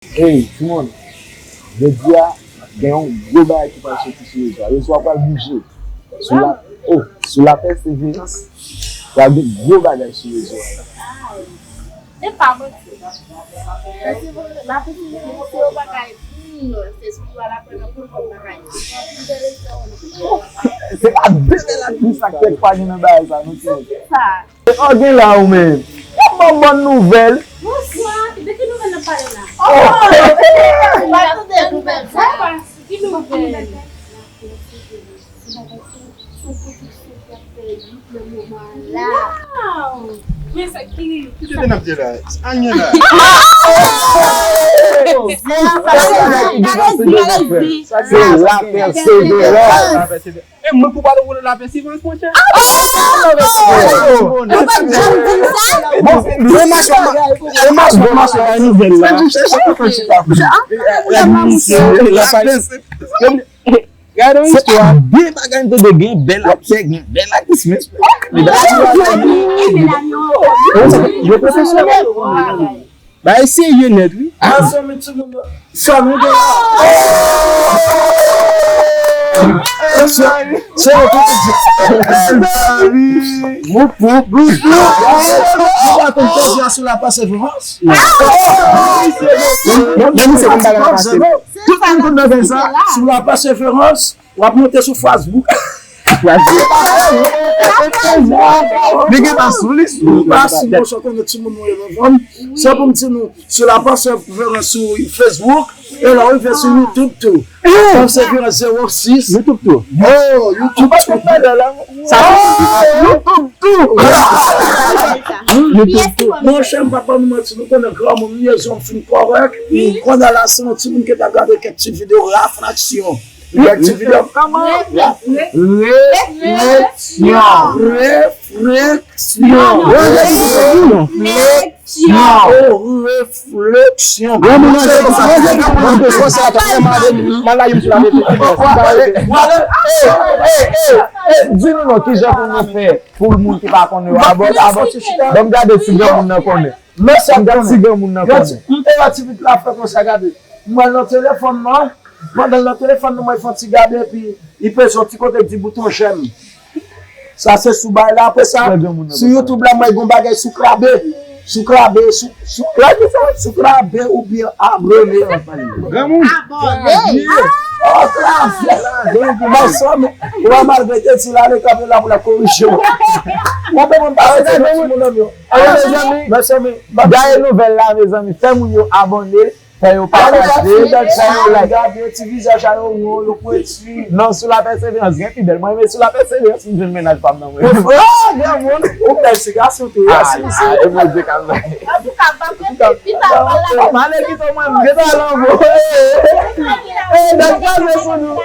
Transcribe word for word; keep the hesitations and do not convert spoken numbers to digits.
Hey, timoun, jodi a, gen yon gwo bagay ki pral soti sou rezo a. Rezo a pral bouje. Sou la, oh, sou la pèseverans, pral gen gwo bagay sou rezo a la. Se pa manti. Pèseverans, la pèseverans, se yon bagay, hmm, se sou la pèseverans, pou yon bagay. Se pa de bèl aktris ak tèt pa gen nan bagay sa, non, timoun. Sa. Oh, gen la ou menm. Yon bon, bon nouvèl. Bonswa, de ki nouvèl n ap pale la? Oh! Ou pa tande nouvèl sa? Ki nouvèl? Wow! Men sa ki... Ki te n ap di la? Anyen la. Se la pèseverans. E mwen pou pale w la pèseverans, monchè. Ou pa janm di m sa? Bon, bon, mache, bon, mache, bay nouvèl la. Gade yon istwa. Se pa de bagay m tande gen bèl aktè, gen bèl aktris, men yo pwofesyonèl. Bagay serye nèt, wi. Ansanm timoun yo. Sa nou gen la. Se, se yo ki di. Woup, woup, woup, woup. Nou pa konn koze a sou la pèseverans. Tout moun konn bagay la pase. Tout moun konn bagay sa. Sou la pèseverans. W ap monte sou Facebook. Li gen pa sou li. Li pa sou, monchè, konnen timoun nou yo vann. Se pou m di nou, sou la pèseverans sou Facebook, e lè w rive sou YouTube tou. Pèseverans zewo sis. YouTube tou. Oh, YouTube tou. Sa, YouTube tou. YouTube tou. Monchè, m pa ban nou manti, nou konnen granmoun, lyezon fin kòrèk. Konnen la, se yon timoun ki t ap gade kèk ti videyo rafraksyon. Refleksyon. Kòman? Re-, re-, refleksyon. Refleksyon. Refleksyon. Oh, refleksyon. Granmoun nan se konsa. Konsa, konsa, konsa, konsa. Hey, hey, hey, hey, di nou non, kijan pou nou fè pou moun ki pa konnen yo abòne, abòne. Ban m gade si granmoun nan konnen. Ban m gade si granmoun nan konnen. M te wè ti vit la fè konsa, gade. M wè l nan telefòn nan. Pandan l nan telefòn nan, mwen fè yon ti gade, epi li peze yon ti kote ki di bouton j'aime. Sa se sou bay la. Apre sa, sou YouTube la, mwen gen yon bagay sou krabe. Sou krabe, sou, sou, sou krabe oubyen abòne. Granmoun. Abòne. Oh, krabe. Mezanmi, ou pa maltrete ti la, ale kanpe la pou l ap korije w. Ou pa konn pase nan timoun nan yo. Mezanmi, gaye nouvèl la, mezanmi. Fè moun yo abòne. Fè yo pataje, fè yo like. Gade ti vizaj a yo wo, yo pwenti. Non, sou la pèseverans, gen pi bèl. Mwen renmen sou la pèseverans, m jwenn mennaj pa m nan mwen. Ah, granmoun. Ou bèl, se gason tou, wi. Ah, e Bondye k ap bay. Antouka, m pa prete, pita, m pral la. M ale kite w, mwen, m gentan al anvo. Eh, eh, nèg kraze sou nou.